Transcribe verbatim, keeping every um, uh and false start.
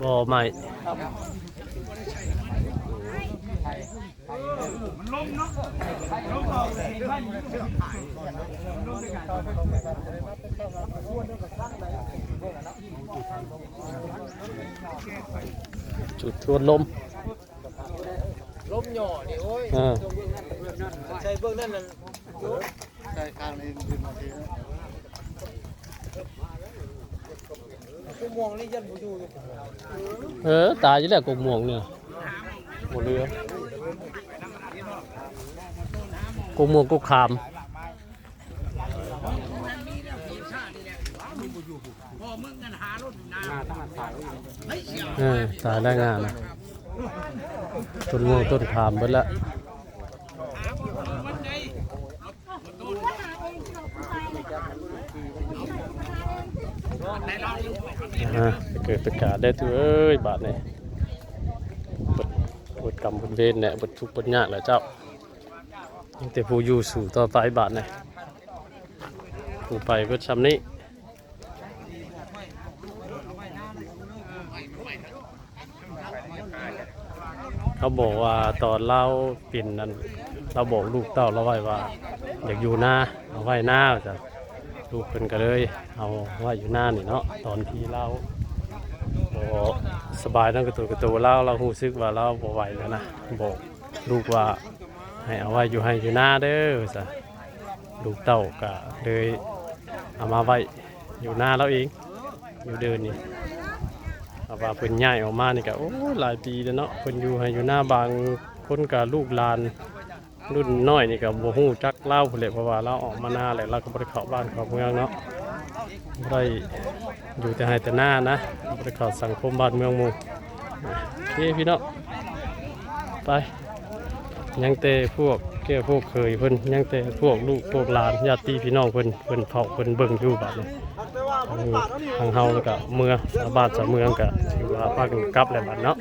บ่ใหม่ จุดทวนลม ลมหย่อนี่ โอ้ย อ่า ใช่เบื้องนั้นนั่น ใช่ข้างนี้มันเป็นบางทีนะ ชั่วโมงนี่ยันบ่อยู่อยู่ เออ ตายอยู่แล้ว กกม่วงเนี่ย บ่เหลือ กกม่วง กกขาม เออ ตายแล้วงานนะ ต้นม่วงต้นขามเบิดละ อ่า เกิดประกาศได้ตัวเอ้ย บาดนี้ เบิด เบิดกรรมเบิดเวรเนี่ย เบิดทุกข์เบิดยากแล้วเจ้า ยังแต่ผู้อยู่สู่ต่อไปบาดนี้ ผู้ไปเบิดซ้ำนี้ เขาบอกว่าตอนลาวเป็นนั่น ลาวบอกลูกเต้าลาวไว้ว่า อยากอยู่นา เอาไว้นา ว่าซั่น ลูกเพิ่นก็เลยเอาไว้อยู่นานี่เนาะ ตอนที่ลาวบ่สบายนั่นกระโตกระโต ลาว ลาวรู้สึกว่าลาวบ่ไหวแล้วนะ บอกลูกว่าให้เอาไว้อยู่ไฮ่อยู่นาเด้อ ว่าซั่น ลูกเต้าก็เลยเอามาไว้อยู่นาลาวเอง อยู่เดินนี่ เพราะว่าเพิ่นย้ายออกมานี่ก็ โอ้ หลายปีแล้วเนาะ เพิ่นอยู่ไฮ่อยู่นา บางคนก็ลูกหลานรุ่นน้อยนี่ก็บ่รู้จักลาวพู้นแหละ เพราะว่าลาวออกมานาแล้ว ลาวก็บ่ได้เข้าบ้านเข้าเมืองเนาะ บ่ได้อยู่แต่ไฮ่แต่นานะ บ่ได้เข้าสังคมบ้านเมืองหมู่ โอเคพี่น้อง ไป ยังแต่พวกแก้วพวกเขยเพิ่น ยังแต่พวกลูกพวกหลาน ญาติพี่น้องเพิ่น เพิ่นเฝ้าเพิ่นเบิ่งอยู่บาดนี้ ทาง ทางเฮาแล้วก็เมือ ชาวบ้านชาวเมืองก็ถือว่าพากันกลับแล้วบาดเนาะ